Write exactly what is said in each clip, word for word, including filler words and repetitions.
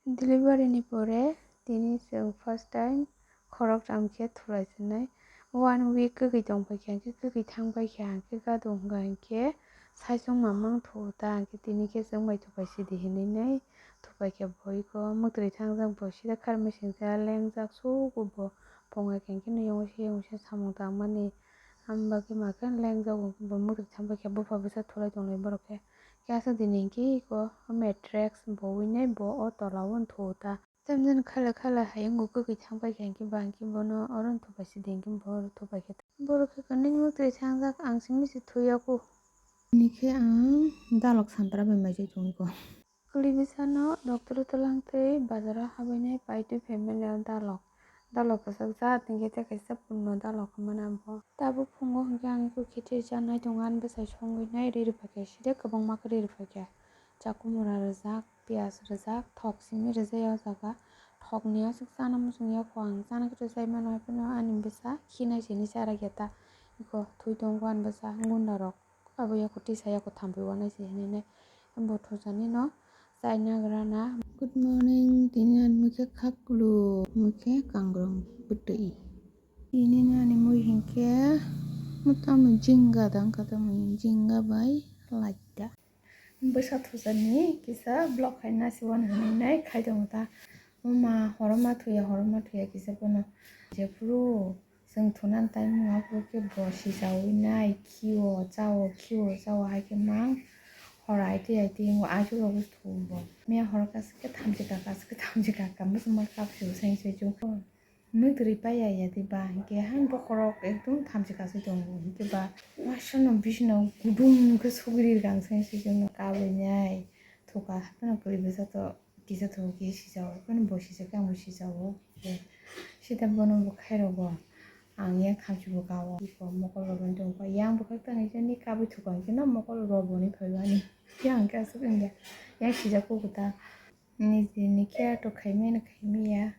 Delivery ni pore tini chwng first time khoroktham khe thulaijaknai. One week kwgwi tongpaikha, hwnkhe kwgwi thangpaikha, hwnkhe gadung hwnkha hwnkhe saichung mamang thuo ta, hwnkhe tini khe chwng bai thupai sidi hinwi nai thupaikha boiko. Mwtwrwi thangjak bo sida kharmai singsa lengjak sugo bo ponga khe, hwnkhe nuyung se, nuyung se samung tangmani. Ang bagwi makhe lengjak bo, mwtwrwi thangpaikha, bupha bwsa thulai tonglai borok khe. Khe aswk dini hwnkhe iko mattress bo winai bo o tola o thuo ta. Tamjani khala khala hai wngwi kwgwi thang paikha hwnkhe ba hwnkhe bono oro wng thupai si di hwnkhe bo oro thupai khe ta. Borok khe kwnwi mwtwrwi thangjak ang simi se thuyaku. Bini khe ang dalok santra bai maijak tongwi ko. Kwlwi bwsano doctor o twlang twi bazaro habwi nai pai twi family o dalok. Dalok kwchak jat hwnkhe tei kaisa punno dalok hwnmani abo. Tabuk phungo hwnkhe ang eko khichiri chanai tongo, ani bwsai songwi nai ri rwphaikha, side kwbangma khe ri rwphaikha. Chakumura rwjak, piyaj rwjak, thok simi rwjak o jaga. Thokni aswk chana muchungya kho ang, chana khe rwjai mano, hapheno ani bwsa khinai sini chara khe ta. Eko thwi tongo ani bwsa gunda rok. Abo yako tisa yako thampui wanai se hinui nai. Bo thujani no chai nagra na. Good morning, tini ani mui khe khaklu, mui khe kangrong bwtwi. Tini ani mui hinkhe motamo jinga dang kha tamo jinga bai laita. Bwsa thujani kisa vlog khai nasi wan hinui nai khai tongo ta. Mama horoma thuya, horoma thuya kisa bono. Jephuru Chwng thunani time wngkha, aphuru khe bo sichaui nai, khio, chao, khio, chao, hai khe mang hor aitwi aitwi wngo, aichukrok bo thung bo. Miya hor kaisa khe thamchi kaka, kaisa khe thamchi kaka, bwswk ma kapsio, seng seng chung. Mwtwrwi pai ya ya tei ba, hinkhe hai bokhorok ekdom thamchi kasui tongo, hinkhe ba uaisa no bisino gudung khe sugri rwkha, seng seng chung kabui nai thuka, hapheno kwrwi bwsa to. Kisa thok khe sijao, phano bo sijak khe ang bo sijao. Sita bono bo khairok bo ang yang thamchi bo kao. Iko mokol rok bo tong kha, yang bo kha tang khe ni kabui thuka hwnkhe no mokol rok bo ni phai bani. Yang khe aswk wngya, yang sijak kho kwtal. Niji ni care to khaimai no khaimai ya.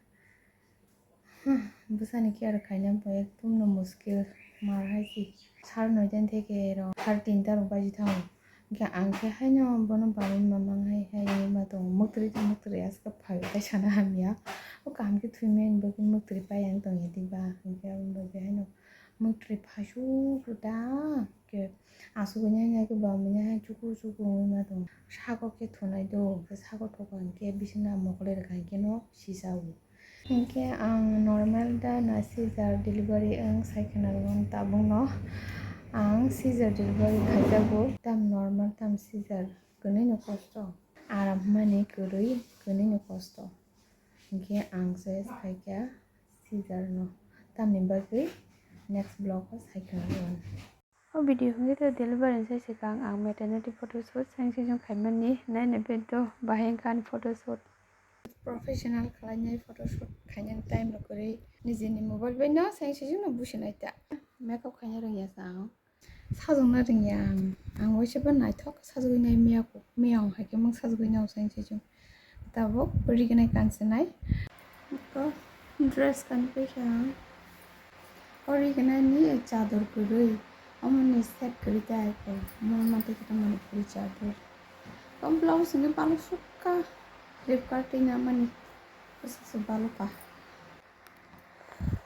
Bwsani care khaina bo ekdom no muskil, mar hai se sar noita theke ero sar tinta rok baji thango. Hwnkhe ang khe haino bono barwi mamang hai hai wngwi ma tongo. Mwtwrwi tong mwtwrwi aswk phai tai sana hamya. O kaham khe thwimani bagwi mwtwrwi pai ang tongya diba. Hwnkhe aboni bagwi haino mwtwrwi phaisu da khe asugwi nai nai khe bamwi nai hai chukur chukur wngwi ma tongo. Sago khe thunai do, hwnkhe sago thokha hwnkhe bisingni mokol rwkha hwnkhe no sijao. Hinkhe ang normal da na scissor delivery wng sai khna rwmani tabukno ang scissor delivery khaijago. Tam normal tam scissor kwnwi no kosto, aram mani kwrwi kwnwi no kosto. Hinkhe ang choice khaikha scissor no, tamni bagwi next vlog o sai khna rwmani. O video hwnkhe to delivery ni sai swkang ang maternity photoshoot seng sijung khaimani, naina bed do bahai wngkha ani photoshoot. Professional khlainai photoshoot khainani time rok kwrwi nijini mobile bai no seng sijung no businai ta. Makeup khaina rwngya sa ang. Sajokna rwngya ang. Ang waisa bo naithok sajogwi nai miya kuk. Miya wng hai khe mung sajogwi nai seng sijung. Tabuk rignai kansinai. Ko dress kanwi paikha ang. O rignani chador kwrwi. Omoni set kwrwi ta hai khe. Mo mantwi khe tongmani kwrwi chador. O blouse ni balok sukha. Flipkart twi namani. Bwswk se balok ka.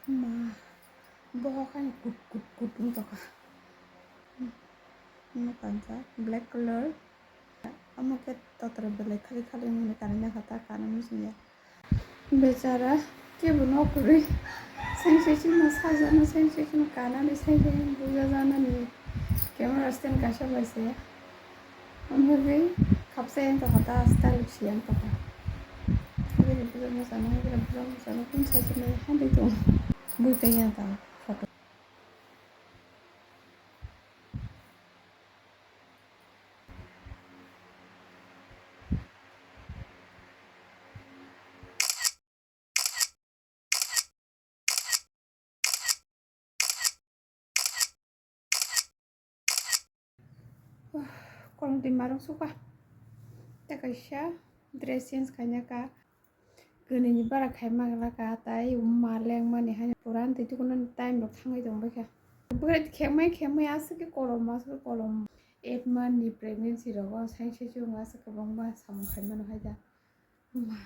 Ma. Bohok ani kut kut kut wng tongkha. Nukha black color. Omo khe totra belai khali khali wngmani kanwi nangkha ta, kana muchungya. Bechara kebo nok kwrwi. Seng seng seng no sajano, seng seng seng no kanani, seng seng seng no bujajaknani. Camera stand kaisa bai se. Omo khe khapsa yang tongkha ta, style si yang tongkha. Bini buja mochano, bini buja mochano, kun sai se nai handai tong. Bui pai yang tong photo. Kolom twi marung sukha. Tei kaisa dress change khaina ka. Kwnwi ni bara khai ma glak ka, tai ma lengmani hai pura twi tukuno time rok thangwi tong bai kha. Bwrwi khemai khemai aswk khe kolom, aswk khe kolom. Eight month ni pregnancy rogo seng seng aswk kwbangma samung khai mano hai da. Ma.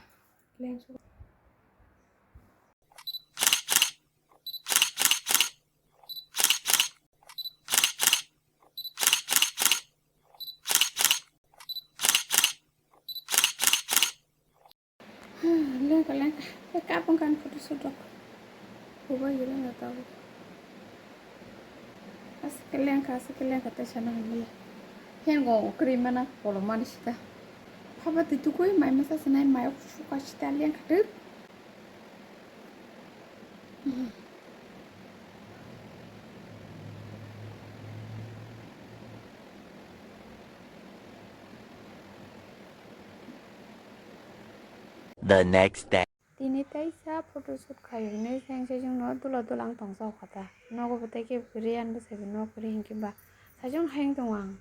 Lengkha lengkha. Tei kapung kan photo shoot rok. Kubai giri na tau. Asike lengkha, asike lengkha tei sana hamya. Hengo kwrwi mana kolom mani sita. Phaba twi tukui mai masa sinai mai suka sita lengkha twi. The next day. Tini teisa photoshoot khai hwnwi sengseijwngno dula dula wng tong kha ta. Nogo bo tei kebo kwrwi, ani bwsai bo nok kwrwi hinkhe ba saichung hai wng tongo ang.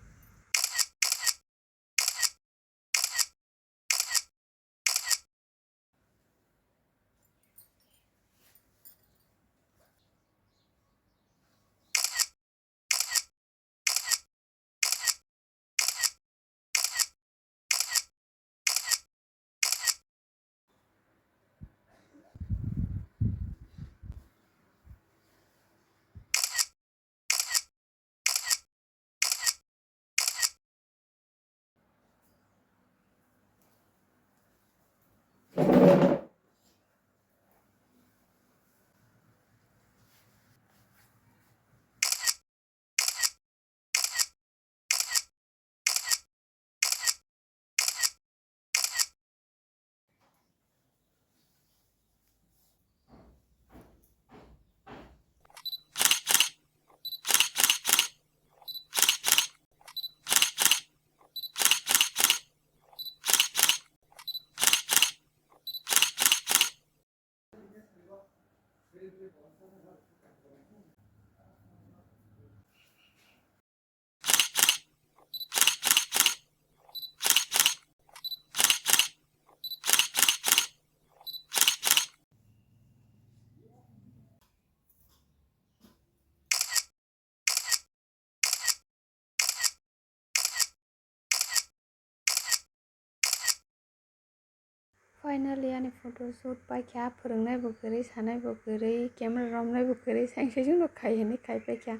Finally, ani photo shoot paikha, phwrwngnai bo kwrwi, sanai bo kwrwi, camera romnai bo kwrwi, sengseijwngno khai hwnwi khai paikha.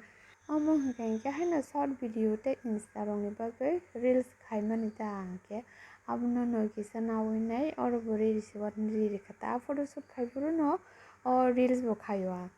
Omo hwnkhe hinkhe haino short video tei Insta rokni bagwi reels khaimani ta hinkhe abono no kisa naui nai oro bo reels rwkha ta. A photo shoot khai phuru no o reels bo khaio ang.